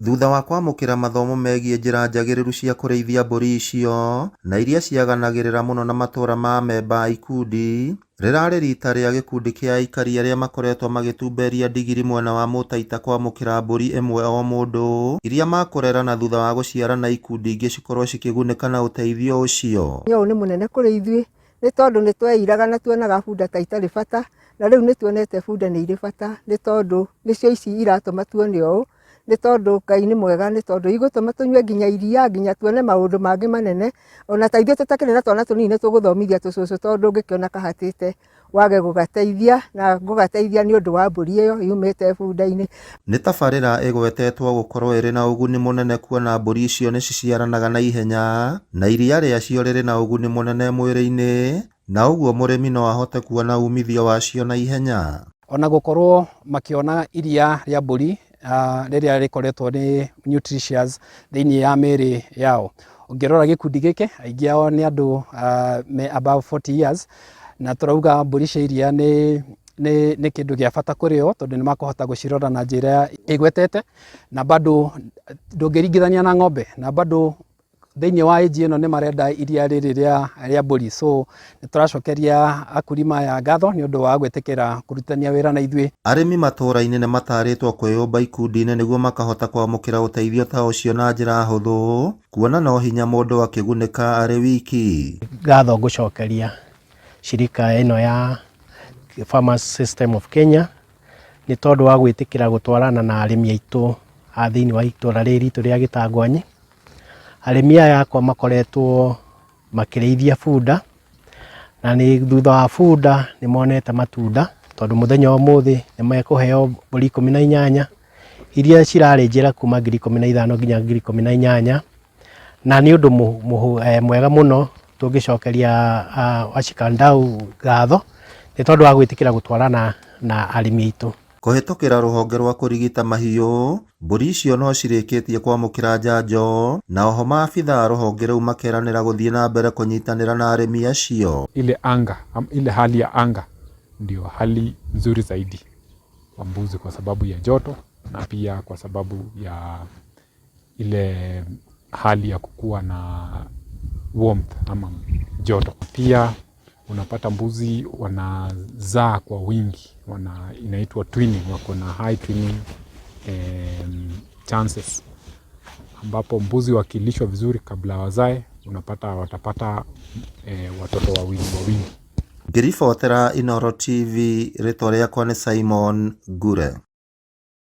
Thutha wa kwamũkĩra mathomo megiĩ njĩra njagĩrĩru cia kũrĩithia mbũri icio na iria ciaganagĩrĩra mũno na matũra ma amemba a ikundi, rĩrarĩ rita rĩa gĩkundi kĩa aikari arĩa makoretwo magĩtumberia ndigiri mwena wa Mũtaita kwamũkĩra mbũri ĩmwe o mũndũ iria makũrera na thutha wa gũciarana ikundi ingĩ cikorwo cikĩgunĩka na ũteithio ũcio. Ũyũ nĩ mũnene kũrĩ ithuĩ nĩ tondũ nĩ tweiraga na tuonaga bunda ta itarĩ bata, na rĩu nĩ tuonete bunda nĩ irĩ bata nĩ tondũ nĩcio ici iratũma tuone ũũ, nĩ tondũ Ngai nĩ mwega nĩ tondũ igũtũma tũnyue nginya iria nginya tuone maũndũ mangĩ manene, ona ta ithuĩ tũtakĩrĩ na twana tũnini nĩ tũgũthomithia tũcũcũ tondũ ndũngĩkĩona kahatĩte wage gũgateithia na ngũgateithia nĩ ũndũ wa mbũri ĩyo yumĩte bunda-inĩ. Nĩ tabarĩra ĩgwetetwo gũkorwo ĩrĩ na ũguni mũnene kuona mbũri icio nĩ ciciaranaga na ihenya na iria rĩacio rĩrĩ na ũguni mũnene mwĩrĩ-inĩ na ũguo mũrĩmi no ahote kuona umithio wacio na ihenya. Ona gũkorwo makĩona iria rĩa mbũri rĩrĩa rĩkoretwo nĩ nutritious thĩinĩ ya mĩĩrĩ yao. Ũngĩrora gĩkundi gĩkĩ, aingĩ ao nĩ andũ me above 40 years, na tũrauga mbũri cia iria nĩ nĩ nĩ kĩndũ gĩa bata kũrĩ o tondũ nĩ makũhota gũcirora na njĩra ĩgwetete, na bado ndũngĩringithania na ng'ombe, na bado thĩinĩ wa age ĩno nĩ marenda iria rĩrĩ rĩa rĩa mbũri, so nĩ tũracokeria akulima aya ngatho nĩ ũndũ wa gwĩtĩkĩra kũrutithania wĩra na ithuĩ. Arĩmi matũra-inĩ nĩ matarĩtwo kwĩyũmba ikundi-inĩ nĩguo makahota kwamũkĩra ũteithio ta ũcio na njĩra hũthũ, kuona no hinya mũndũ akĩgunĩka arĩ wiki. Ngatho ngũcokeria shirika ĩno ya Farmers System of Kenya nĩ tondũ wa gwĩtĩkĩra gũtwarana na arĩmi aitũ a thĩinĩ wa itũra rĩrĩ ritũ rĩa Gĩtangwanyi. Arĩmi aya akwa makoretwo makĩrĩithia bunda, na nĩ thutha wa bunda nĩ monete matunda, tondũ mũthenya wa ũmũthĩ nĩ mekũheo mbũri 18, iria cirarĩ njĩra kuma 15,000 nginya 18,000, na nĩ ũndũ mwega mũno tũngĩcokeria washikadau ngatho, nĩ tondũ wa gwĩtĩkĩra gũtwarana na arĩmi aitũ. Kũhĩtũkĩra rũhonge rwa kũrigita mahiũ, mbũri icio no cirĩkĩtie kwamũkĩra njanjo na oho maabitha a rũhonge rũu makeranĩra gũthiĩ na mbere kũnyitanĩra na arĩmi acio. Ile anga, ile hali ya anga ndio hali nzuri zaidi kwa mbuzi kwa sababu ya joto na pia kwa sababu ya ile hali ya kukuwa na warmth ama joto. Pia unapata mbuzi wanazaa kwa wingi, inaitwa twinning, wako na high twinning chances, ambapo mbuzi wakilishwa vizuri kabla wazae, unapata watapata watoto wawili wawili. Ngĩribotera Inooro TV, rĩtwa rĩakwa nĩ Simon Ngure.